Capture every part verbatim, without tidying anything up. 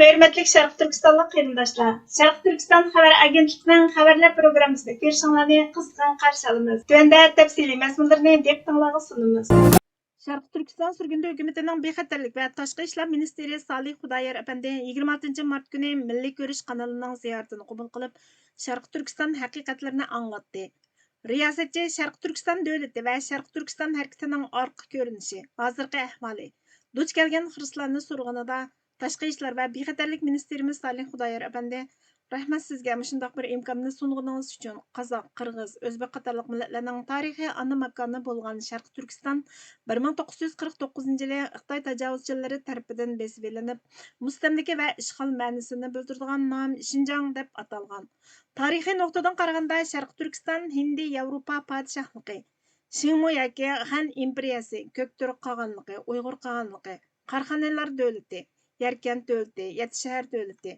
ھۆرمەتلىك شەرقىي تۈركىستانلىق قېرىنداشلار، شەرقىي تۈركىستان خەۋەر ئاگېنتلىقىنىڭ خەۋەرلەر پروگراممىسىدا كۆرۈشۈڭلارنى قىزغىن قارشى ئالىمىز. تۆۋەندە تەپسىلىي مەزمۇنلىرىنى دىققىتىڭلارغا سۇنىمىز. شەرقىي تۈركىستان سۈرگۈندە ھۆكۈمىتىنىڭ بىخەتەرلىك ۋە تاشقى ئىشلار مىنىستىرى سالىھ خۇدايار ئەپەندى يىگىرمە ئالتىنچى مارت كۈنى مىللىي كۆرۈش قانىلىنىڭ زىيارىتىنى قوبۇل قىلىپ، شەرقىي تۈركىستان ھەقىقەتلىرىنى ئاڭلاتتى. رىياسەتچى شەرقىي تۈركىستان دۆلىتى ۋە شەرقىي تۈركىستان ھەرىكىتىنىڭ ئارقا كۆرۈنۈشى، ھازىرقى ئەھۋالى، دۇچ كەلگەن خىرىسلارنى سورىغىنىدا، تاشقى ئىشلار ۋە بىخەتەرلىك مىنىستىرىمىز سالىھ خۇدايار ئەپەندى، رەھمەت سىزگە مۇشۇنداق بىر ئىمكاننى سۇنغىنىڭىز ئۈچۈن. قازاق، قىرغىز، ئۆزبېك قاتارلىق مىللەتلەرنىڭ تارىخىي ئانا ماكانى بولغان شەرقىي تۈركىستان بىر مىڭ توققۇز يۈز قىرىق توققۇزىنچى يىلى خىتاي تاجاۋۇزچىلىرى تەرىپىدىن بېسىپ ئېلىنىپ، مۇستەملىكە ۋە ئىشغال مەنىسىنى بىلدۈرىدىغان نام شىنجاڭ دەپ ئاتالغان. تارىخىي نۇقتىدىن قارىغاندا، شەرقىي تۈركىستان ھىندى ياۋروپا پادىشاھلىقى، شىڭمۇ ياكى خەن ئىمپېرىيەسى، كۆكتۈرك قاغانلىقى، ئۇيغۇر قاغانلىقى، قاراخانىيلار دۆلىتى، يەركەنت دۆلىتى، يەتتە شەھەر دۆلىتى،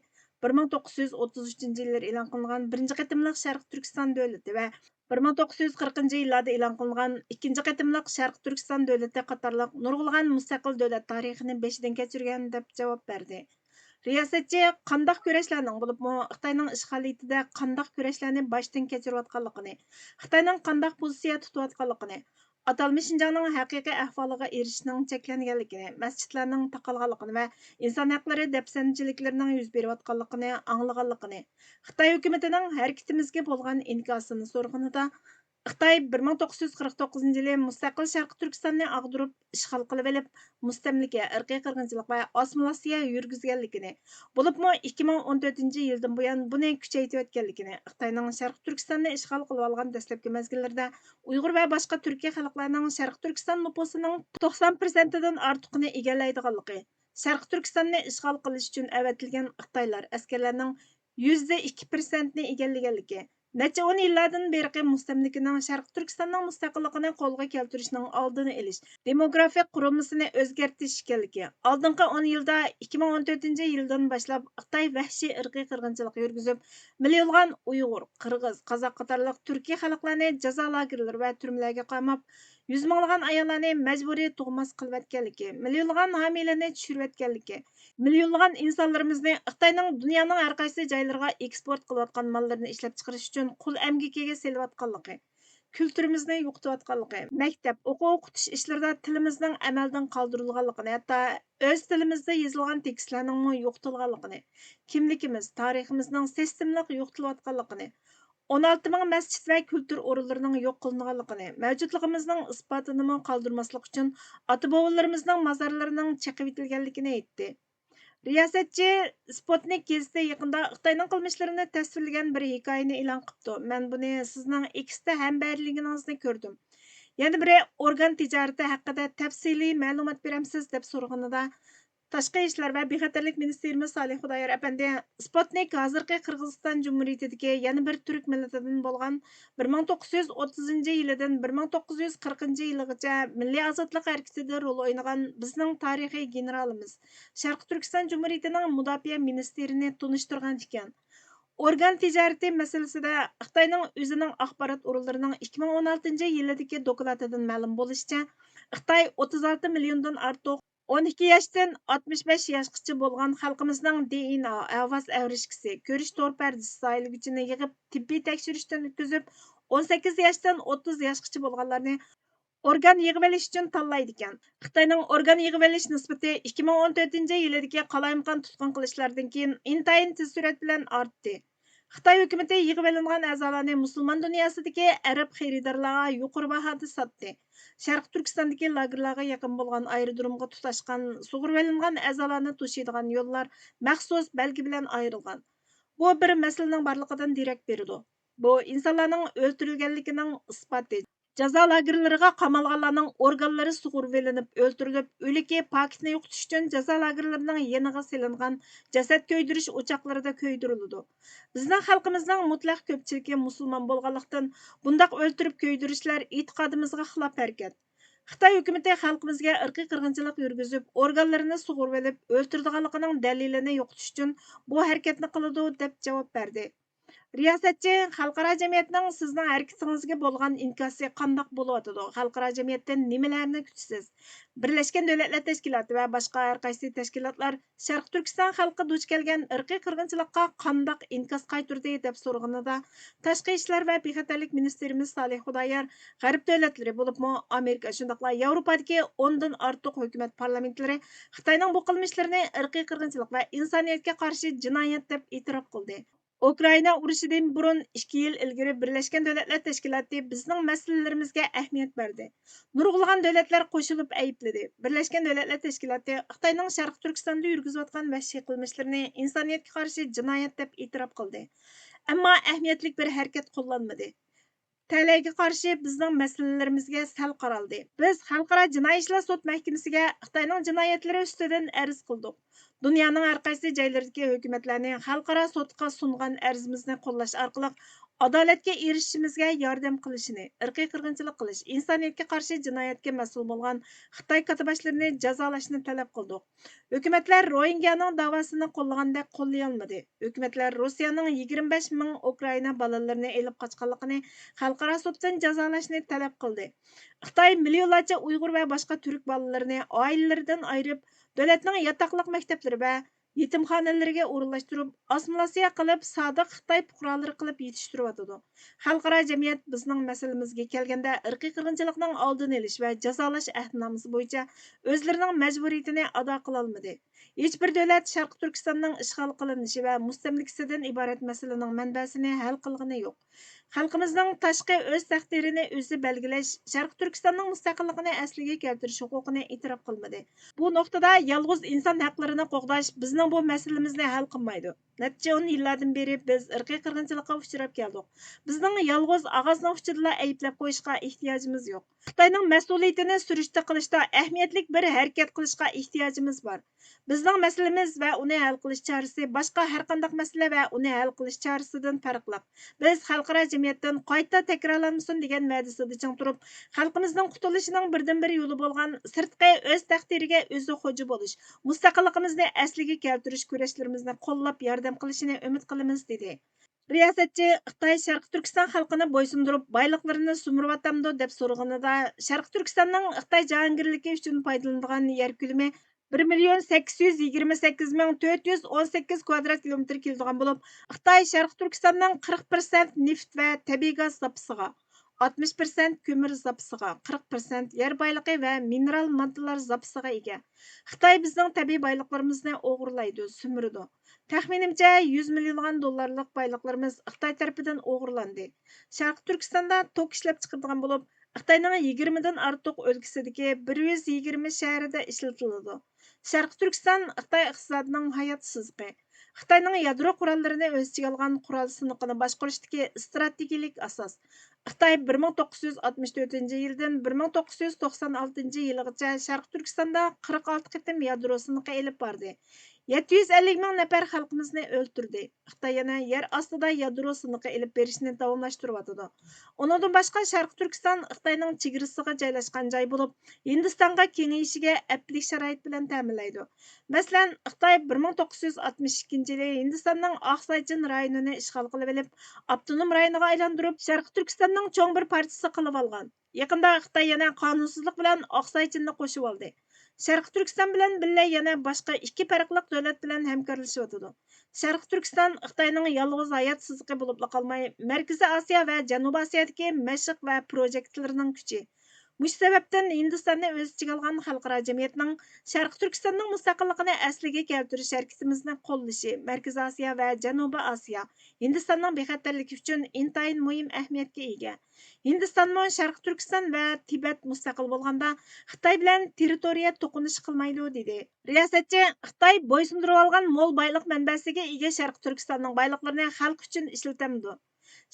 بىر مىڭ توققۇز يۈز ئوتتۇز ئۈچىنچى يىللىرى ئېلان قىلىنغان بىرىنچى قېتىملىق شەرقىي تۈركىستان دۆلىتى ۋە بىر مىڭ توققۇز يۈز قىرىقىنچى يىللاردا ئېلان قىلىنغان ئىككىنچى قېتىملىق شەرقىي تۈركىستان دۆلىتى قاتارلىق نۇرغۇنلىغان مۇستەقىل دۆلەت تارىخىنى بېشىدىن كەچۈرگەن، دەپ جاۋاب بەردى. رىياسەتچى قانداق كۈرەشلەرنىڭ، بولۇپمۇ خىتاينىڭ ئىشغالىيىتىدە قانداق كۈرەشلەرنى باشتىن كەچۈرۈۋاتقانلىقىنى، خىتاينىڭ قانداق پوزىتسىيە تۇتۇۋاتقانلىقىنى، ئاتالمىش شىنجاڭنىڭ ھەقىقىي ئەھۋالىغا ئېرىشىشنىڭ چەكلەنگەنلىكىنى، مەسچىتلەرنىڭ تاقالغانلىقىنى ۋە ئىنسان ھەقلىرى دەپسەندىچىلىكلىرىنىڭ يۈز بېرىۋاتقانلىقىنى ئاڭلىغانلىقىنى، خىتاي ھۆكۈمىتىنىڭ ھەرىكىتىمىزگە بولغان ئىنكاسىنى سورىغىنىدا، خىتاي بىر مىڭ توققۇز يۈز قىرىق توققۇزىنچى يىلى مۇستەقىل شەرقىي تۈركىستاننى ئاغدۇرۇپ ئىشغال قىلىۋېلىپ، مۇستەملىكە، ئىرقىي قىرغىنچىلىق ۋە ئاسسىمىلياتسىيە يۈرگۈزگەنلىكىنى، بولۇپمۇ ئىككى مىڭ ئون تۆتىنچى يىلدىن بۇيان بۇنى كۈچەيتىۋەتكەنلىكىنى، خىتاينىڭ شەرقىي تۈركىستاننى ئىشغال قىلىۋالغان دەسلەپكى مەزگىللىرىدە ئۇيغۇر ۋە باشقا تۈركىي خەلقلەرنىڭ شەرقىي تۈركىستان نوپۇسىنىڭ توقسان پىرسەنتىدىن ئارتۇقىنى ئىگىلەيدىغانلىقى، شەرقىي تۈركىستاننى ئىشغال قىلىش ئۈچۈن ئەۋەتىلگەن خىتايلار ئەسكەرلەرنىڭ يۈزدە ئىككى پىرسەنتنى ئىگىلىگەنلىكى، نەچچە ئون يىللاردىن بېرىقى مۇستەملىكىنىڭ شەرقىي تۈركىستاننىڭ مۇستەقىللىقىنى قولغا كەلتۈرۈشنىڭ ئالدىنى ئېلىش، دېموگرافىك قۇرۇلمىسىنى ئۆزگەرتىش ئىكەنلىكى، ئالدىنقى ئون يىلدا، ئىككى مىڭ ئون تۆتىنچى يىلدىن باشلاپ خىتاي ۋەھشىي ئىرقىي قىرغىنچىلىق يۈرگۈزۈپ، مىليونلىغان ئۇيغۇر، قىرغىز، قازاق قاتارلىق تۈركىي خەلقلەرنى جازا لاگېرلىرى ۋە تۈرمىلەرگە قاماپ، يۈز مىڭلىغان ئاياللارنى مەجبۇرىي تۇغماس قىلىۋەتكەنلىكى، مىليونلىغان ھامىيلەرنى چۈشۈرۈۋەتكەنلىكى، مىليونلىغان ئىنسانلىرىمىزنى خىتاينىڭ دۇنيانىڭ ھەر قايسى جايلىرىغا ئېكسپورت قىلىۋاتقان ماللىرىنى ئىشلەپچىقىرىش ئۈچۈن قۇل ئەمگىكىگە سېلىۋاتقانلىقى، كۈلتۈرىمىزنى يوقىتىۋاتقانلىقى، مەكتەپ، ئوقۇ-ئوقۇتۇش ئىشلىرىدا تىلىمىزنىڭ ئەمەلدىن قالدۇرۇلغانلىقىنى، ھەتتا ئۆز تىلىمىزدا يېزىلغان تېكىستلەرنىڭمۇ يوقىتىلغانلىقىنى، كىملىكىمىز، تارىخىمىزنىڭ سىستېمىلىق يوقىتىلىۋاتقانلىقىنى، ئون ئالتە مىڭ مەسچىت ۋە كۈلتۈر ئورۇنلىرىنىڭ يوق قىلىنغانلىقىنى، مەۋجۇتلۇقىمىزنىڭ ئىسپاتىنىمۇ قالدۇرماسلىق ئۈچۈن ئاتا-بوۋىلىرىمىزنىڭ مازارلىرىنىڭ چېقىۋېتىلگەنلىكىنى ئېيتتى. رىياسەتچى سپۇتنىك گېزىتى يېقىندا خىتاينىڭ قىلمىشلىرىنى تەسۋىرلىگەن بىر ھېكايىنى ئېلان قىپتۇ. مەن بۇنى سىزنىڭ ئېكستە ھەمبەرلىگىنىڭىزنى كۆردۈم. يەنە بىرى، ئورگان تىجارىتى ھەققىدە تەپسىلىي مەلۇمات بېرەمسىز؟ دەپ سورىغىنىدا، تاشقى ئىشلار ۋە بىخەتەرلىك مىنىستىرىمىز سالىھ خۇدايار ئەپەندى، سپۇتنىك ھازىرقى قىرغىزىستان جۇمھۇرىيىتىدىكى يەنە بىر تۈرك مىللىتىدىن بولغان، بىر مىڭ توققۇز يۈز ئوتتۇزىنچى يىلىدىن بىر مىڭ توققۇز يۈز قىرىقىنچى يىلىغىچە مىللىي ئازادلىق ھەرىكىتىدە رول ئوينىغان بىزنىڭ تارىخىي گېنېرالىمىز، شەرقىي تۈركىستان جۇمھۇرىيىتىنىڭ مۇداپىئە مىنىستىرىنى تونۇشتۇرغان ئىكەن. ئورگان تىجارىتى مەسىلىسىدە خىتاينىڭ ئۆزىنىڭ ئاخبارات ئورۇنلىرىنىڭ ئىككى مىڭ ئون ئالتىنچى يىلىدىكى دوكلاتىدىن مەلۇم بولۇشىچە، خىتاي ئوتتۇز ئالتە مىليوندىن ئارتۇق ئون ئىككى ياشتىن ئاتمىش بەش ياشقىچە بولغان خەلقىمىزنىڭ دى ئېن ئا، ئاۋاز ئەۋرىشكىسى، كۆرۈش تور پەردىسى سايلىگۈچىنى يىغىپ، تېببىي تەكشۈرۈشتىن ئۆتكۈزۈپ، ئون سەككىز ياشتىن ئوتتۇز ياشقىچە بولغانلارنى ئورگان يىغىۋېلىش ئۈچۈن تاللايدىكەن. خىتاينىڭ ئورگان يىغىۋېلىش نىسبىتى ئىككى مىڭ ئون تۆتىنچى يىلىدىكى قالايمىقان تۇتقۇن قىلىشلاردىن كېيىن ئىنتايىن تېز سۈرئەت بىلەن ئارتتى. خىتاي ھۆكۈمىتى يىغىۋېلىنغان ئەزالارنى مۇسۇلمان دۇنياسىدىكى ئەرەب خېرىدارلارغا يۇقىرى باھادا ساتتى. شەرقىي تۈركىستاندىكى لاگېرلارغا يېقىن بولغان ئايرودرومغا تۇتاشقان سۇغۇرۇۋېلىنغان ئەزالارنى توشۇيدىغان يوللار مەخسۇس بەلگە بىلەن ئايرىلغان. بۇ بىر مەسىلىنىڭ بارلىقىدىن دېرەك بېرىدۇ. بۇ ئىنسانلارنىڭ ئۆلتۈرۈلگەنلىكىنىڭ ئىسپاتى. جازا لاگېرلىرىغا قامالغانلارنىڭ ئورگانلىرى سۇغۇرۇۋېلىنىپ ئۆلتۈرۈلۈپ، ئۆلۈكى پاكىتنى يوقىتىش ئۈچۈن جازا لاگېرلىرىنىڭ يېنىغا سېلىنغان جەسەت كۆيدۈرۈش ئوچاقلىرىدا كۆيدۈرۈلىدۇ. بىزنىڭ خەلقىمىزنىڭ مۇتلەق كۆپچىلىكى مۇسۇلمان بولغانلىقتىن، بۇنداق ئۆلتۈرۈپ كۆيدۈرۈشلەر ئېتىقادىمىزغا خىلاپ ھەرىكەت. خىتاي ھۆكۈمىتى خەلقىمىزگە ئىرقىي قىرغىنچىلىق يۈرگۈزۈپ، ئورگانلىرىنى سۇغۇرۇۋېلىپ ئۆلتۈرىدىغانلىقىنىڭ دەلىلىنى يوقىتىش ئۈچۈن بۇ ھەرىكەتنى قىلىدۇ، دەپ جاۋاب بەردى. رىياسەتچى، خەلقئارا جەمئىيەتنىڭ سىزنىڭ ھەرىكىتىڭىزگە بولغان ئىنكاسى قانداق بولۇۋاتىدۇ؟ خەلقئارا جەمئىيەتتىن نېمىلەرنى كۈتىسىز؟ بىرلەشكەن دۆلەتلەر تەشكىلاتى ۋە باشقا ھەر قايسى تەشكىلاتلار شەرقىي تۈركىستان خەلقى دۇچ كەلگەن ئىرقىي قىرغىنچىلىققا قانداق ئىنكاس قايتۇردى؟ دەپ سورىغىنىدا، تاشقى ئىشلار ۋە بىخەتەرلىك مىنىستىرىمىز سالىھ خۇدايار غەرب دۆلەتلىرى، بولۇپمۇ ئامېرىكا، شۇنداقلا ياۋروپادىكى ئوندىن ئارتۇق ھۆكۈمەت پارلامېنتلىرى خىتاينىڭ بۇ قىلمىشلىرىنى ئىرقىي قىرغىنچىلىق ۋە ئىنسانىيەتكە قارشى جىنايەت دەپ ئېتىراپ قىلدى. ئۇكرائىنا ئۇرۇشىدىن بۇرۇن ئىككى يىل ئىلگىرى بىرلەشكەن دۆلەتلەر تەشكىلاتى بىزنىڭ مەسىلىلىرىمىزگە ئەھمىيەت بەردى. نۇرغۇنلىغان دۆلەتلەر قوشۇلۇپ ئەيىبلىدى. بىرلەشكەن دۆلەتلەر تەشكىلاتى خىتاينىڭ شەرقىي تۈركىستاندا يۈرگۈزۈۋاتقان ۋەھشىي قىلمىشلىرىنى ئىنسانىيەتكە قارشى جىنايەت دەپ ئېتىراپ قىلدى. ئەمما ئەھمىيەتلىك بىر ھەرىكەت قوللانمىدى. تەلەيگە قارشى بىزنىڭ مەسىلىلىرىمىزگە سەل قارالدى. بىز خەلقئارا جىنايى ئىشلار سوت مەھكىمىسىگە خىتاينىڭ جىنايەتلىرى ئۈستىدىن ئەرز قىلدۇق. دۇنيانىڭ ھەر قايسى جايلىرىدىكى ھۆكۈمەتلەرنى خەلقئارا سوتقا سۇنغان ئەرزىمىزنى قوللاش ئارقىلىق ئادالەتكە ئېرىشىشىمىزگە ياردەم قىلىشىنى، ئىرقىي قىرغىنچىلىق قىلىش، ئىنسانىيەتكە قارشى جىنايەتكە مەسئۇل بولغان خىتاي كاتتىباشلىرىنى جازالاشنى تەلەپ قىلدۇق. ھۆكۈمەتلەر روھىنگيانىڭ داۋاسىنى قوللىغاندەك قوللىيالمىدى. ھۆكۈمەتلەر روسىيەنىڭ يىگىرمە بەش مىڭ ئۇكرائىنا بالىلىرىنى ئېلىپ قاچقانلىقىنى خەلقئارا سوتتىن جازالاشنى تەلەپ قىلدى. خىتاي مىليونلارچە ئۇيغۇر ۋە باشقا تۈرك بالىلىرىنى ئائىلىلىرىدىن ئايرىپ، دۆلەتنىڭ ياتاقلىق مەكتەپلىرى ۋە يېتىمخانىلىرىگە ئورۇنلاشتۇرۇپ، ئاسسىمىلياتسىيە قىلىپ، سادىق خىتاي پۇقرالىرى قىلىپ يېتىشتۈرۈۋاتىدۇ. خەلقئارا جەمئىيەت بىزنىڭ مەسىلىمىزگە كەلگەندە، ئىرقىي قىرغىنچىلىقنىڭ ئالدىنى ئېلىش ۋە جازالاش ئەھدىنامىسى بويىچە ئۆزلىرىنىڭ مەجبۇرىيىتىنى ئادا قىلالمىدى. ھېچبىر دۆلەت شەرقىي تۈركىستاننىڭ ئىشغال قىلىنىشى ۋە مۇستەملىكىسىدىن ئىبارەت مەسىلىنىڭ مەنبەسىنى ھەل قىلغىنى يوق. خەلقىمىزنىڭ تاشقى ئۆز تەقدىرىنى ئۆزى بەلگىلەش، شەرقىي تۈركىستاننىڭ مۇستەقىللىقىنى ئەسلىگە كەلتۈرۈش ھوقۇقىنى ئېتىراپ قىلمىدى. بۇ نۇقتىدا يالغۇز ئىنسان ھەقلىرىنى قوغداش بىزنىڭ بۇ مەسىلىمىزنى ھەل قىلمايدۇ. نەچچە ئون يىللاردىن بېرى بىز ئىرقىي قىرغىنچىلىققا ئۇچراپ كەلدۇق. بىزنىڭ يالغۇز ئاغاچنىڭ ئۇچىدىلا ئەيىبلەپ قويۇشقا ئېھتىياجىمىز يوق. خىتاينىڭ مەسئۇلىيىتىنى سۈرۈشتە قىلىشتا ئەھمىيەتلىك بىر ھەرىكەت قىلىشقا ئېھتىياجىمىز بار. بىزنىڭ مەسىلىمىز ۋە ئۇنى ھەل قىلىش چارىسى باشقا ھەرقانداق مەسىلە ۋە ئۇنى ھەل قىلىش چارىسىدىن پەرقلىق. بىز خەلقئارا جەمئىيەتتىن قايتا تەكرارلانمىسۇن دېگەن ۋەدىسىدە چىڭ تۇرۇپ، خەلقىمىزنىڭ قۇتۇلۇشىنىڭ بىردىنبىر يولى بولغان سىرتقى ئۆز تەقدىرىگە ئۆزى خوجا بولۇش، مۇستەقىللىقىمىزنى ئەسلىگە كەلتۈرۈش كۈرەشلىرىمىزنى قوللاپ ياردەم قىلىشىنى ئۈمىد قىلىمىز، دېدى. رىياسەتچى خىتاي شەرقىي تۈركىستان خەلقىنى بويسۇندۇرۇپ، بايلىقلىرىنى سۈمۈرۈۋاتامدۇ؟ دەپ سورىغىنىدا، شەرقىي تۈركىستاننىڭ خىتاي جاھانگىرلىكى ئۈچۈن پايدىلىنىدىغان يەر كۆلىمى بىر مىليون سەككىز يۈز يىگىرمە سەككىز مىڭ تۆت يۈز ئون سەككىز كۋادرات كىلومېتىر كېلىدىغان بولۇپ، خىتاي شەرقىي تۈركىستاننىڭ قىرىق پىرسەنت نېفىت ۋە تەبىئىي گاز زاپىسىغا، ئاتمىش پىرسەنت كۆمۈر زاپىسىغا، قىرىق پىرسەنت يەر بايلىقى ۋە مىنېرال ماددىلار زاپىسىغا ئىگە. خىتاي بىزنىڭ تەبىئىي بايلىقلىرىمىزنى ئوغرىلايدۇ، سۈمۈرىدۇ. تەخمىنىمچە، يۈز مىليونلىغان دوللارلىق بايلىقلىرىمىز خىتاي تەرىپىدىن ئوغرىلاندى. شەرقىي تۈركىستاندا توك ئىشلەپچىقىرىدىغان بولۇپ، خىتاينىڭ يىگىرمىدىن ئارتۇق ئۆلكىسىدىكى بىر يۈز يىگىرمە شەھىرىدە ئىشلىتىلىدۇ. شەرقىي تۈركىستان خىتاي ئىقتىسادىنىڭ ھايات سىزىقى، خىتاينىڭ يادرو قوراللىرىنى ئۆز ئىچىگە ئالغان قورال سىنىقىنى باشقۇرۇشتىكى ئىستراتېگىيەلىك ئاساس. خىتاي بىر مىڭ توققۇز يۈز ئاتمىش تۆتىنچى يىلدىن بىر مىڭ توققۇز يۈز توقسان ئالتىنچى يىلىغىچە شەرقىي تۈركىستاندا قىرىق ئالتە قېتىم يادرو سىنىقى ئېلىپ باردى. يەتتە يۈز ئەللىك مىڭ نەپەر خەلقىمىزنى ئۆلتۈردى. خىتاي يەنە يەر ئاستىدا يادرو سىنىقى ئېلىپ بېرىشنى داۋاملاشتۇرۇۋاتىدۇ. ئۇنىڭدىن باشقا، شەرقىي تۈركىستان خىتاينىڭ چېگرىسىغا جايلاشقان جاي بولۇپ، ھىندىستانغا كېڭىيىشىگە ئەپلىك شارائىت بىلەن تەمىنلەيدۇ. مەسىلەن، خىتاي بىر مىڭ توققۇز يۈز ئاتمىش ئىككىنچى يىلى ھىندىستاننىڭ ئاقسايچىن رايونىنى ئىشغال قىلىۋېلىپ، ئاپتونوم رايونىغا ئايلاندۇرۇپ، شەرقىي تۈركىستاننىڭ چوڭ بىر پارچىسى قىلىۋالغان. يېقىندا خىتاي يەنە قانۇنسىزلىق بىلەن ئاقسايچىننى قوشۇۋالدى. شەرقىي تۈركىستان بىلەن بىللە يەنە باشقا ئىككى پەرقلىق دۆلەت بىلەن ھەمكارلىشىۋاتىدۇ. شەرقىي تۈركىستان خىتاينىڭ يالغۇز ھايات سىزىقى بولۇپلا قالماي، مەركىزىي ئاسىيا ۋە جەنۇبىي ئاسىيادىكى مەشىق ۋە پروژېكتلىرىنىڭ كۈچى. مۇشۇ سەۋەبتىن ھىندىستاننى ئۆز ئىچىگە ئالغان خەلقئارا جەمئىيەتنىڭ شەرقىي تۈركىستاننىڭ مۇستەقىللىقىنى ئەسلىگە كەلتۈرۈش ھەرىكىتىمىزنى قوللىشى مەركىزىي ئاسىيا ۋە جەنۇبىي ئاسىيا، ھىندىستاننىڭ بىخەتەرلىكى ئۈچۈن ئىنتايىن مۇھىم ئەھمىيەتكە ئىگە. ھىندىستانمۇ شەرقىي تۈركىستان ۋە تىبەت مۇستەقىل بولغاندا، خىتاي بىلەن تېررىتورىيە توقۇنۇشى قىلمايدۇ، دېدى. رىياسەتچى، خىتاي بويسۇندۇرۇۋالغان مول بايلىق مەنبەسىگە ئىگە شەرقىي تۈركىستاننىڭ بايلىقلىرىنى خەلق ئۈچۈن ئىشلىتەمدۇ؟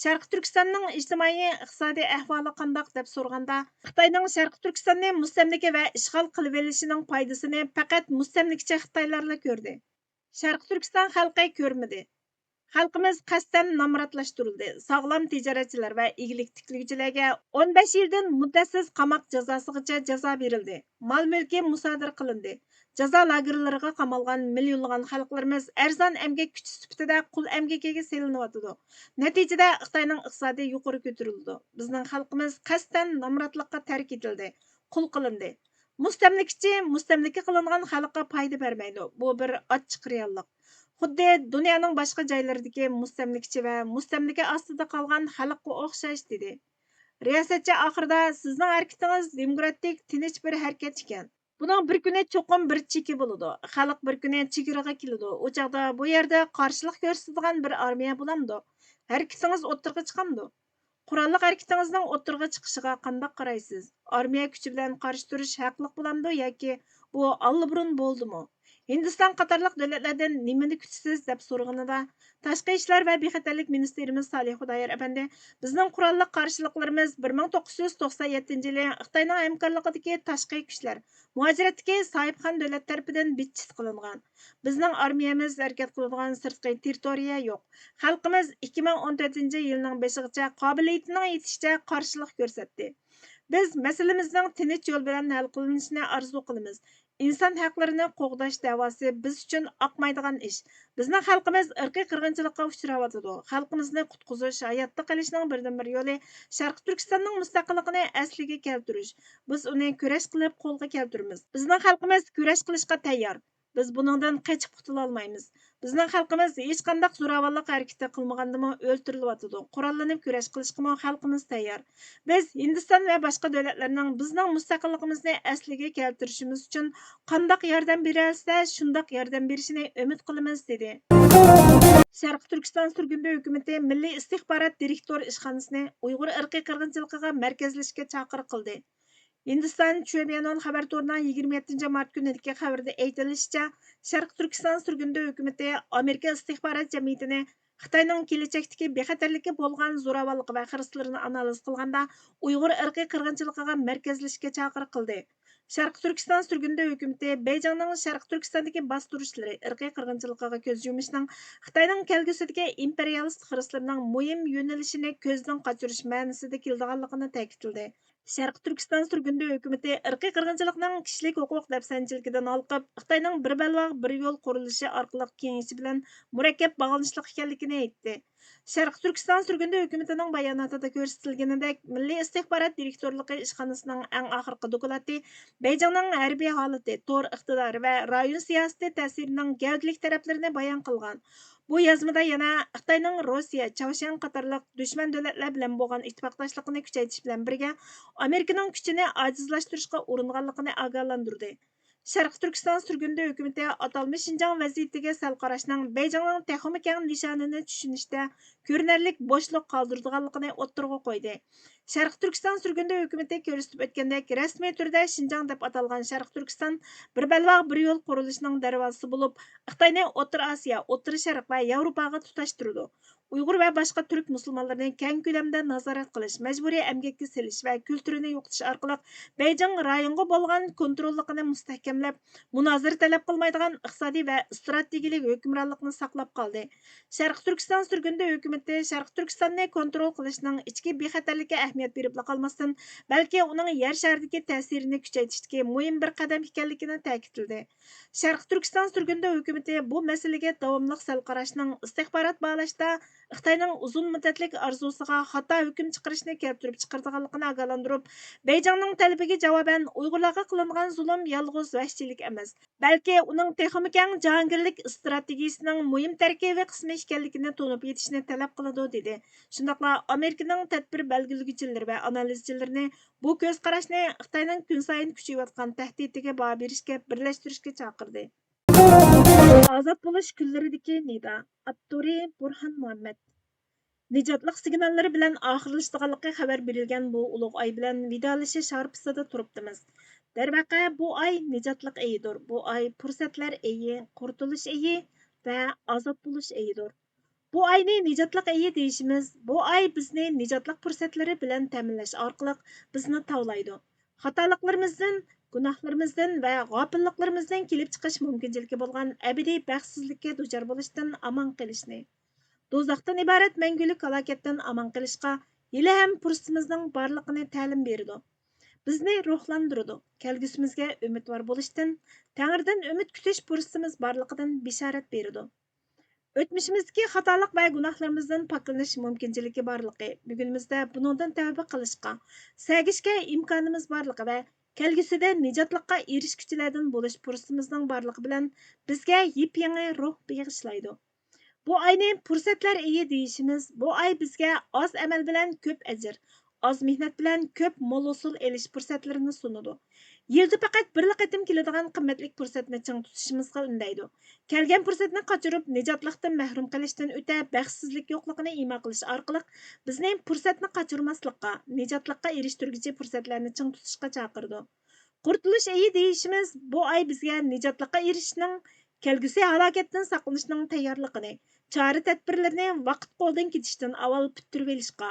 شەرقىي تۈركىستاننىڭ ئىجتىمائىي، ئىقتىسادىي ئەھۋالى قانداق؟ دەپ سورىغاندا، خىتاينىڭ شەرقىي تۈركىستاننى مۇستەملىكە ۋە ئىشغال قىلىۋېلىشىنىڭ پايدىسىنى پەقەت مۇستەملىكىچى خىتايلارلا كۆردى. شەرقىي تۈركىستان خەلقى كۆرمىدى. خەلقىمىز قەستەن نامراتلاشتۇرۇلدى. ساغلام تىجارەتچىلەر ۋە ئىگىلىك تىكلىگۈچىلەرگە ئون بەش يىلدىن مۇددەتسىز قاماق جازاسىغىچە جازا بېرىلدى. مال-مۈلكى مۇسادىرە قىلىندى. جازا لاگېرلىرىغا قامالغان مىليونلىغان خەلقلىرىمىز ئەرزان ئەمگەك كۈچى سۈپىتىدە قۇل ئەمگىكىگە سېلىنىۋاتىدۇ. نەتىجىدە خىتاينىڭ ئىقتىسادى يۇقىرى كۆتۈرۈلىدۇ. بىزنىڭ خەلقىمىز قەستەن نامراتلىققا تەرك ئېتىلدى، قۇل قىلىندى. مۇستەملىكىچى مۇستەملىكە قىلىنغان خەلققە پايدا بەرمەيدۇ. بۇ بىر ئاچچىق رېئاللىق. خۇددى دۇنيانىڭ باشقا جايلىرىدىكى مۇستەملىكىچى ۋە مۇستەملىكە ئاستىدا قالغان خەلققە ئوخشاش، دېدى. رىياسەتچى ئاخىرىدا، سىزنىڭ ھەرىكىتىڭىز دېموكراتىك، تىنچ بىر ھەرىكەت ئىكەن. بۇنىڭ بىر كۈنى چوقۇم بىر چېكى بولىدۇ. خەلق بىر كۈنى چېگرىغا كېلىدۇ. ئۇ چاغدا بۇ يەردە قارشىلىق كۆرسىتىدىغان بىر ئارمىيە بولامدۇ؟ ھەرىكىتىڭىز ئوتتۇرىغا چىقامدۇ؟ قوراللىق ھەرىكىتىڭىزنىڭ ئوتتۇرىغا چىقىشىغا قانداق قارايسىز؟ ئارمىيە كۈچى بىلەن قارشى تۇرۇش ھەقلىق بولامدۇ ياكى بۇ ئاللىبۇرۇن بولدىمۇ؟ ھىندىستان قاتارلىق دۆلەتلەردىن نېمىنى كۈتىسىز؟ دەپ سورىغىنىدا، تاشقى ئىشلار ۋە بىخەتەرلىك مىنىستىرىمىز سالىھ خۇدايار ئەپەندى، بىزنىڭ قوراللىق قارشىلىقلىرىمىز بىر مىڭ توققۇز يۈز توقسان يەتتىنچى يىلى خىتاينىڭ ھەمكارلىقىدىكى تاشقى كۈچلەر، مۇھاجىرەتتىكى ساھىبخان دۆلەت تەرىپىدىن بىتچىت قىلىنغان. بىزنىڭ ئارمىيەمىز ھەرىكەت قىلىدىغان سىرتقى تېررىتورىيە يوق. خەلقىمىز ئىككى مىڭ ئون تۆتىنچى يىلنىڭ بېشىغىچە قابىلىيىتىنىڭ يېتىشىچە قارشىلىق كۆرسەتتى. بىز مەسىلىمىزنىڭ تىنچ يول بىلەن ھەل قىلىنىشىنى ئارزۇ قىلىمىز. ئىنسان ھەقلىرىنى قوغداش دەۋاسى بىز ئۈچۈن ئاقمايدىغان ئىش. بىزنىڭ خەلقىمىز ئىرقىي قىرغىنچىلىققا ئۇچراۋاتىدۇ. خەلقىمىزنى قۇتقۇزۇش، ھاياتتا قېلىشنىڭ بىردىنبىر يولى شەرقىي تۈركىستاننىڭ مۇستەقىللىقىنى ئەسلىگە كەلتۈرۈش. بىز ئۇنى كۈرەش قىلىپ قولغا كەلتۈرىمىز. بىزنىڭ خەلقىمىز كۈرەش قىلىشقا تەييار. بىز بۇنىڭدىن قېچىپ قۇتۇلالمايمىز. بىزنىڭ خەلقىمىز ھېچقانداق زوراۋانلىق ھەرىكىتى قىلمىغاندىمۇ ئۆلتۈرۈلۈۋاتىدۇ. قوراللىنىپ كۈرەش قىلىشقىمۇ خەلقىمىز تەييار. بىز ھىندىستان ۋە باشقا دۆلەتلەرنىڭ بىزنىڭ مۇستەقىللىقىمىزنى ئەسلىگە كەلتۈرۈشىمىز ئۈچۈن قانداق ياردەم بېرەلىسە، شۇنداق ياردەم بېرىشىنى ئۈمىد قىلىمىز، دېدى. شەرقىي تۈركىستان سۈرگۈندە ھۆكۈمىتى مىللىي ئىستىخبارات دىرېكتور ئىشخانىسىنى ئۇيغۇر ئىرقىي قىرغىنچىلىقىغا مەركەزلىشىشكە چاقىرىق قىلدى. ھىندىستان چۈەنبىيانون خەۋەر تورىنىڭ يىگىرمە يەتتىنچى مارت كۈنىدىكى خەۋىرىدە ئېيتىلىشىچە، شەرقىي تۈركىستان سۈرگۈندە ھۆكۈمىتى ئامېرىكا ئىستىخبارات جەمئىيىتىنى خىتاينىڭ كېلەچەكتىكى بىخەتەرلىكى بولغان زوراۋانلىقى ۋە خىرىسلىرىنى ئانالىز قىلغاندا، ئۇيغۇر ئىرقىي قىرغىنچىلىقىغا مەركەزلىشىشكە چاقىرىق قىلدى. شەرقىي تۈركىستان سۈرگۈندە ھۆكۈمىتى بېيجىڭنىڭ شەرقىي تۈركىستاندىكى باستۇرۇشلىرى ئىرقىي قىرغىنچىلىقىغا كۆز يۇمۇشنىڭ خىتاينىڭ كەلگۈسىدىكى ئىمپېرىيالىست خىرىسلىرىنىڭ مۇھىم يۆنىلىشىنى كۆزدىن قاچۇرۇش مەنىسىدە كېلىدىغانلىقىنى تەكىتلىدى. شەرقىي تۈركىستان سۈرگۈندە ھۆكۈمىتى ئىرقىي قىرغىنچىلىقنىڭ كىشىلىك ھوقۇق دەپسەندىچىلىكىدىن ھالقىپ، خىتاينىڭ بىر بەلباغ، بىر يول قۇرۇلۇشى ئارقىلىق كېڭىيىشى بىلەن مۇرەككەپ باغلىنىشلىق ئىكەنلىكىنى ئېيتتى. شەرقىي تۈركىستان سۈرگۈندە ھۆكۈمىتىنىڭ باياناتىدا كۆرسىتىلگىنىدەك، مىللىي ئىستىخبارات دىرېكتورلۇقى ئىشخانىسىنىڭ ئەڭ ئاخىرقى دوكلاتى بېيجىڭنىڭ ھەربىي ھالىتى، تور ئىقتىدارى ۋە رايون سىياسىتى تەسىرىنىڭ گەۋدىلىك تەرەپلىرىنى بايان قىلغان. بۇ يازمىدا يەنە خىتاينىڭ روسىيە، چاۋشيەن قاتارلىق دۈشمەن دۆلەتلەر بىلەن بولغان ئىتتىپاقداشلىقىنى كۈچەيتىش بىلەن بىرگە، ئامېرىكىنىڭ كۈچىنى ئاجىزلاشتۇرۇشقا ئۇرۇنغانلىقىنى ئاگاھلاندۇردى. شەرقىي تۈركىستان سۈرگۈندە ھۆكۈمىتى ئاتالمىش شىنجاڭ ۋەزىيىتىگە سەل قاراشنىڭ بېيجىڭنىڭ تېخىمۇ كەڭ نىشانىنى چۈشىنىشتە كۆرۈنەرلىك بوشلۇق قالدۇرىدىغانلىقىنى ئوتتۇرىغا قويدى. شەرقىي تۈركىستان سۈرگۈندە ھۆكۈمىتى كۆرسىتىپ ئۆتكەندەك، رەسمىي تۈردە شىنجاڭ دەپ ئاتالغان شەرقىي تۈركىستان بىر بەلباغ، بىر يول قۇرۇلۇشىنىڭ دەرۋازىسى بولۇپ، خىتاينى ئوتتۇرا ئاسىيا، ئوتتۇرا شەرق ۋە ياۋروپاغا تۇتاشتۇرىدۇ. ئۇيغۇر ۋە باشقا تۈرك مۇسۇلمانلىرىنى كەڭ كۆلەمدە نازارەت قىلىش، مەجبۇرىي ئەمگەككە سېلىش ۋە كۈلتۈرىنى يوقىتىش ئارقىلىق بېيجىڭ رايونغا بولغان كونتروللۇقىنى مۇستەھكەملەپ، مۇنازىرە تەلەپ قىلمايدىغان ئىقتىسادىي ۋە ئىستراتېگىيىلىك ھۆكۈمرانلىقنى ساقلاپ قالدى. شەرقىي تۈركىستان سۈرگۈندە ھۆكۈمىتى شەرقىي تۈركىستاننى كونترول قىلىشنىڭ ئىچكى بىخەتەرلىككە ئەھمىيەت بېرىپلا قالماستىن، بەلكى ئۇنىڭ يەر شارىدىكى تەسىرىنى كۈچەيتىشتىكى مۇھىم بىر قەدەم ئىكەنلىكىنى تەكىتلىدى. شەرقىي تۈركىستان سۈرگۈندە ھۆكۈمىتى بۇ مەسىلىگە داۋاملىق سەل قاراشنىڭ ئىستىخبارات باھالاشتا خىتاينىڭ ئۇزۇن مۇددەتلىك ئارزۇسىغا خاتا ھۆكۈم چىقىرىشنى كەلتۈرۈپ چىقىرىدىغانلىقىنى ئاگاھلاندۇرۇپ، بېيجىڭنىڭ تەلىپىگە جاۋابەن ئۇيغۇرلارغا قىلىنغان زۇلۇم يالغۇز ۋەھشىيلىك ئەمەس، بەلكى ئۇنىڭ تېخىمۇ كەڭ جاھانگىرلىك ئىستراتېگىيىسىنىڭ مۇھىم تەركىبىي قىسمى ئىكەنلىكىنى تونۇپ يېتىشنى تەلەپ قىلىدۇ، دېدى. شۇنداقلا ئامېرىكىنىڭ تەدبىر بەلگىلىگۈچىلىرى ۋە ئانالىزچىلىرىنى بۇ كۆز قاراشنى خىتاينىڭ كۈنسايىن كۈچىيىۋاتقان تەھدىتىگە باھا بېرىشكە بىرلەشتۈرۈشكە چاقىردى. ئازاد بولۇش كۈنلىرىدىكى نىدا. ئاپتورى: بۇرھان مۇھەممەد. نىجاتلىق سىگناللىرى بىلەن ئاخىرلىشىدىغانلىقى خەۋەر بېرىلگەن بۇ ئۇلۇغ ئاي بىلەن ۋىدالىشىش ھارپىسىدا تۇرۇپتىمىز. دەرۋەقە، بۇ ئاي نىجاتلىق ئېيىدۇر. بۇ ئاي پۇرسەتلەر ئېيى، قۇرتۇلۇش ئېيى ۋە ئازاد بولۇش ئېيىدۇر. بۇ ئاينى نىجاتلىق ئېيى دېيىشىمىز، بۇ ئاي بىزنى نىجاتلىق پۇرسەتلىرى بىلەن تەمىنلەش ئارقىلىق بىزنى تاۋلايدۇ. خاتالىقلىرىمىزدىن، گۇناھلىرىمىزدىن ۋە غاپىللىقلىرىمىزدىن كېلىپ چىقىش مۇمكىنچىلىكى بولغان ئەبەدىي بەختسىزلىككە دۇچار بولۇشتىن ئامان قېلىشنى، دوزاختىن ئىبارەت مەڭگۈلۈك ھالاكەتتىن ئامان قېلىشقا ھېلىھەم پۇرسىتىمىزنىڭ بارلىقىنى تەلىم بېرىدۇ. بىزنى روھلاندۇرىدۇ، كەلگۈسىمىزگە ئۈمىدۋار بولۇشتىن، تەڭرىدىن ئۈمىد كۈتۈش پۇرسىتىمىز بارلىقىدىن بېشارەت بېرىدۇ. ئۆتمۈشىمىزدىكى خاتالىق ۋە گۇناھلىرىمىزدىن پاكلىنىش مۇمكىنچىلىكى بارلىقى، بۈگۈنىمىزدە بۇنىڭدىن تەۋبە قىلىشقا، سەگىشكە ئىمكانىمىز بارلىقى ۋە كەلگۈسىدە نىجاتلىققا ئېرىشكۈچىلەردىن بولۇش پۇرسىتىمىزنىڭ بارلىقى بىلەن بىزگە يېپيېڭى روھ بېغىشلايدۇ. بۇ ئاينى پۇرسەتلەر ئېيى دېيىشىمىز، بۇ ئاي بىزگە ئاز ئەمەل بىلەن كۆپ ئەجىر، ئاز مېھنەت بىلەن كۆپ مول ھوسۇل ئېلىش پۇرسەتلىرىنى سۇنىدۇ. يىلدا پەقەت بىرلا قېتىم كېلىدىغان قىممەتلىك پۇرسەتنى چىڭ تۇتۇشىمىزغا ئۈندەيدۇ. كەلگەن پۇرسەتنى قاچۇرۇپ، نىجاتلىقتىن مەھرۇم قېلىشتىن ئۆتە، بەختسىزلىك يوقلۇقىنى ئىما قىلىش ئارقىلىق، بىزنى پۇرسەتنى قاچۇرماسلىققا، نىجاتلىققا ئېرىشتۈرگۈچى پۇرسەتلەرنى چىڭ تۇتۇشقا چاقىرىدۇ. قۇرتۇلۇش ئېيى دېيىشىمىز بۇ ئاي بىزگە نىجاتلىققا ئېرىشىشنىڭ، كەلگۈسى ھالاكەتتىن ساقلىنىشنىڭ تەييارلىقىنى، چارە-تەدبىرلىرىنى ۋاقىت قولدىن كېتىشتىن ئاۋۋال پۈتتۈرۈۋېلىشقا،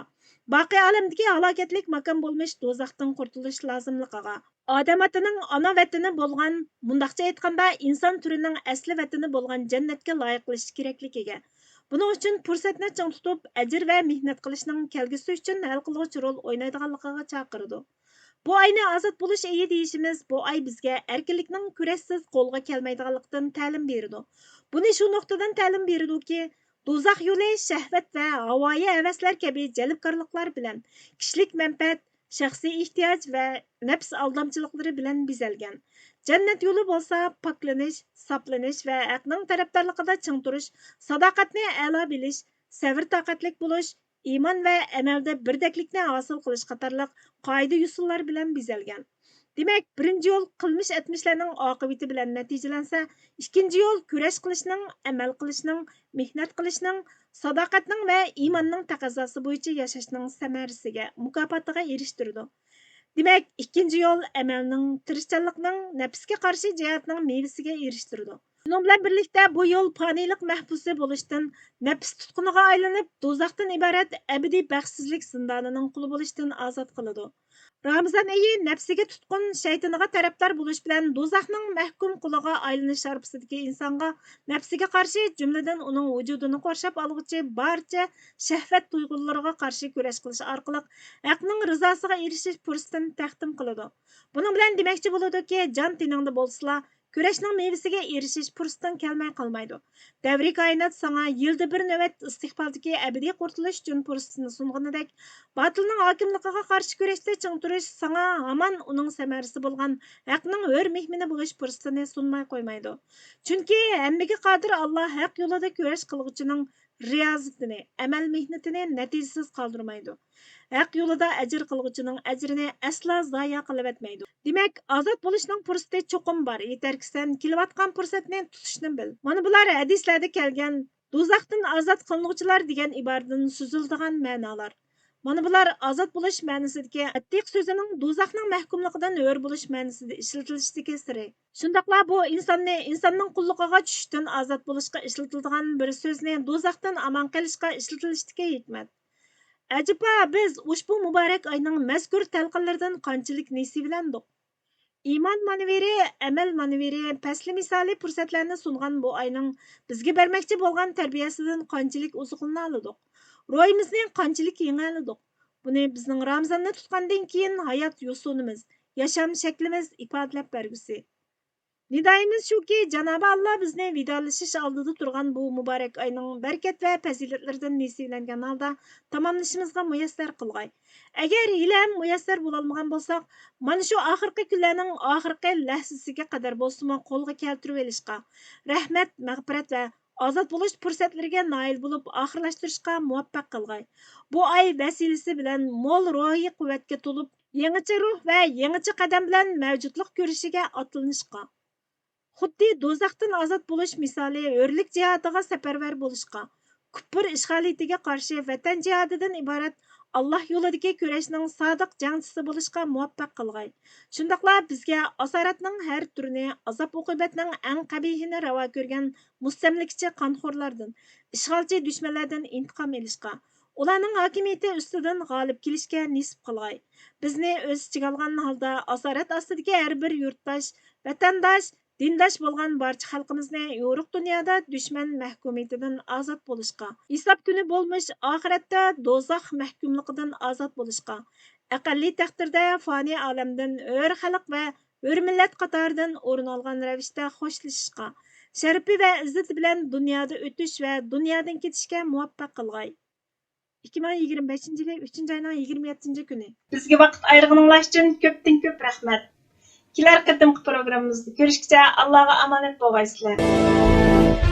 باقىي ئالەمدىكى ھالاكەتلىك ماكان بولمىش دوزاختىن قۇرتۇلۇش لازىملىقىغا، ئادەم ئاتىنىڭ ئانا ۋەتىنى بولغان، مۇنداقچە ئېيتقاندا، ئىنسان تۈرىنىڭ ئەسلى ۋەتىنى بولغان جەننەتكە لايىقلىشىش كېرەكلىكىگە، بۇنىڭ ئۈچۈن پۇرسەتنى چىڭ تۇتۇپ، ئەجىر ۋە مېھنەت قىلىشنىڭ كەلگۈسى ئۈچۈن ھەل قىلغۇچ رول ئوينايدىغانلىقىغا چاقىرىدۇ. بۇ ئاينى ئازاد بولۇش ئېيى دېيىشىمىز بۇ ئاي بىزگە ئەركىنلىكنىڭ كۈرەشسىز قولغا كەلمەيدىغانلىقتىن تەلىم بېرىدۇ. بۇنى شۇ نۇقتىدىن تەلىم بېرىدۇكى، دوزاخ يولى شەھۋەت ۋە ھاۋايى ھەۋەسلەر كەبى جەلپكارلىقلار بىلەن كىشىلىك مەنپەئەت، شەخسىي ئېھتىياج ۋە نەپس ئالدامچىلىقلىرى بىلەن بېزەلگەن. جەننەت يولى بولسا پاكلىنىش، ساپلىنىش ۋە ھەقنىڭ تەرەپدارلىقىدا چىڭ تۇرۇش، ساداقەتنى ئەلا بىلىش، سەۋر-تاقەتلىك بولۇش، ئىمان ۋە ئەمەلدە بىردەكلىكنى ھاسىل قىلىش قاتارلىق قائىدە-يوسۇنلار بىلەن بېزەلگەن. دېمەك، بىرىنچى يول قىلمىش-ئەتمىشلەرنىڭ ئاقىۋىتى بىلەن نەتىجىلەنسە، ئىككىنچى يول كۈرەش قىلىشنىڭ، ئەمەل قىلىشنىڭ، مېھنەت قىلىشنىڭ، ساداقەتنىڭ ۋە ئىماننىڭ تەقەززاسى بويىچە ياشاشنىڭ سەمەرىسىگە، مۇكاپاتىغا ئېرىشتۈرىدۇ. دېمەك، ئىككىنچى يول ئەمەلنىڭ، تىرىشچانلىقنىڭ، نەپسكە قارشى جىھادنىڭ مېۋىسىگە ئېرىشتۈرىدۇ. شۇنىڭ بىلەن بىرلىكتە، بۇ يول پانىيلىق مەھبۇسى بولۇشتىن نەپس تۇتقۇنىغا ئايلىنىپ، دوزاختىن ئىبارەت ئەبەدىي بەختسىزلىك زىندانىنىڭ قۇلى بولۇشتىن ئازاد قىلىدۇ. رامىزان ئېيى نەپسىگە تۇتقۇن، شەيتىنىغا تەرەپدار بولۇش بىلەن دوزاخنىڭ مەھكۇم قۇلىغا ئايلىنىش ھارپىسىدىكى ئىنسانغا نەپسىگە قارشى، جۈملىدىن ئۇنىڭ ۋۇجۇدىنى قورشاپ ئالغۇچى بارچە شەھۋەت تۇيغۇلىرىغا قارشى كۈرەش قىلىش ئارقىلىق ھەقنىڭ رىزاسىغا ئېرىشىش پۇرسىتىنى تەقدىم قىلىدۇ. بۇنىڭ بىلەن دېمەكچى بولىدۇكى، جان تېنىڭدە بولسىلا، كۈرەشنىڭ مېۋىسىگە ئېرىشىش پۇرسىتىڭ كەلمەي قالمايدۇ. دەۋرى كائىنات ساڭا يىلدا بىر نۆۋەت ئىستىقبالدىكى ئەبەدىي قۇرتۇلۇش ئۈچۈن پۇرسىتىنى سۇنغىنىدەك، باتىلنىڭ ھاكىملىقىغا قارشى كۈرەشتە چىڭ تۇرۇش ساڭا ھامان ئۇنىڭ سەمەرىسى بولغان ھەقنىڭ ھۆر مېھمىنى بولۇش پۇرسىتىنى سۇنماي قويمايدۇ. چۈنكى ھەممىگە قادىر ئاللا ھەق يولىدا كۈرەش قىلغۇچىنىڭ رىيازىتىنى، ئەمەل مېھنىتىنى نەتىجىسىز قالدۇرمايدۇ. ھەق يولىدا ئەجىر قىلغۇچىنىڭ ئەجرىنى ئەسلا زايە قىلىۋەتمەيدۇ. دېمەك، ئازاد بولۇشنىڭ پۇرسىتى چوقۇم بار. يېتەركى سەن كېلىۋاتقان پۇرسەتنى تۇتۇشنى بىل. مانا بۇلار ھەدىسلەردە كەلگەن دوزاختىن ئازاد قىلىنغۇچىلار دېگەن ئىبارىدىن سۈزۈلىدىغان مەنالار. مانا بۇلار ئازاد بولۇش مەنىسىدىكى ئەتتىق سۆزىنىڭ دوزاخنىڭ مەھكۇملۇقىدىن ھۆر بولۇش مەنىسىدە ئىشلىتىلىشىدىكى سىرى. شۇنداقلا بۇ ئىنساننى ئىنساننىڭ قۇللۇقىغا چۈشۈشتىن ئازاد بولۇشقا ئىشلىتىلىدىغان بىر سۆزنى دوزاختىن ئامان قېلىشقا ئىشلىتىلىشتىكى ھېكمەت. ئەجەبا، بىز ئۇشبۇ مۇبارەك ئاينىڭ مەزكۇر تەلقىنلىرىدىن قانچىلىك نېسىۋىلەندۇق؟ ئىمان مانېۋىرى، ئەمەل مانېۋىرى، پەسلى مىسالى پۇرسەتلەرنى سۇنغان بۇ ئاينىڭ بىزگە بەرمەكچى بولغان تەربىيەسىدىن قانچىلىك ئوزۇقلىنالىدۇق؟ روھىمىزنى قانچىلىك يېڭەلىدۇق؟ بۇنى بىزنىڭ رامىزاننى تۇتقاندىن كېيىن ھايات يوسۇنىمىز، ياشام شەكلىمىز ئىپادىلەپ بەرگۈسى. نىدايىمىز شۇكى، جانابى ئاللا بىزنى ۋىدالىشىش ئالدىدا تۇرغان بۇ مۇبارەك ئاينىڭ بەرىكەت ۋە پەزىلەتلىرىدىن نېسىۋىلەنگەن ھالدا تاماملىشىمىزغا مۇيەسسەر قىلغاي. ئەگەر ھېلىھەم مۇيەسسەر بولالمىغان بولساق، مانا شۇ ئاخىرقى كۈنلەرنىڭ ئاخىرقى لەھزىسىگە قەدەر بولسىمۇ قولغا كەلتۈرۈۋېلىشقا، رەھمەت، مەغپىرەت ۋە ئازاد بولۇش پۇرسەتلىرىگە نائىل بولۇپ ئاخىرلاشتۇرۇشقا مۇۋەپپەق قىلغاي. بۇ ئاي ۋەسىلىسى بىلەن مول روھىي قۇۋۋەتكە تولۇپ، يېڭىچە روھ ۋە يېڭىچە قەدەم بىلەن مەۋجۇتلۇق كۈرىشىگە ئاتلىنىشقا، خۇددى دوزاختىن ئازاد بولۇش مىسالى ھۆرلۈك جىھادىغا سەپەرۋەر بولۇشقا، كۇپپۇر ئىشغالىيىتىگە قارشى ۋەتەن جىھادىدىن ئىبارەت ئاللا يولىدىكى كۈرەشنىڭ سادىق جەڭچىسى بولۇشقا مۇۋەپپەق قىلغاي. شۇنداقلا بىزگە ئاسارەتنىڭ ھەر تۈرىنى، ئازاب-ئوقۇبەتنىڭ ئەڭ قەبىھىنى راۋا كۆرگەن مۇستەملىكىچى قانخورلاردىن، ئىشغالچى دۈشمەنلەردىن ئىنتىقام ئېلىشقا، ئۇلارنىڭ ھاكىمىيىتى ئۈستىدىن غالىب كېلىشكە نېسىپ قىلغاي. بىزنى ئۆز ئىچىگە ئالغان ھالدا ئاسارەت ئاستىدىكى ھەر بىر يۇرتداش، ۋەتەنداش، دىنداش بولغان بارچە خەلقىمىزنى يورۇق دۇنيادا دۈشمەن مەھكۇمىيىتىدىن ئازاد بولۇشقا، ھېساب كۈنى بولمىش ئاخىرەتتە دوزاخ مەھكۇملۇقىدىن ئازاد بولۇشقا، ئەقەللىي تەقدىردە فانىي ئالەمدىن ھۆر خەلق ۋە ھۆر مىللەت قاتارىدىن ئورۇن ئالغان رەۋىشتە خوشلىشىشقا، شەرىپى ۋە ئىززىتى بىلەن دۇنيادا ئۆتۈش ۋە دۇنيادىن كېتىشكە مۇۋەپپەق قىلغاي. ئىككى مىڭ يىگىرمە بەشىنچى يىلى ئۈچىنچى ئاينىڭ يىگىرمە يەتتىنچى كۈنى. بىزگە ۋاقىت ئايرىغىنىڭلار ئۈچۈن كۆپتىن كۆپ رەھمەت. كېلەر قېتىمقى پروگراممىمىزدا كۆرۈشكىچە ئاللاغا ئامانەت بولغايسىلەر.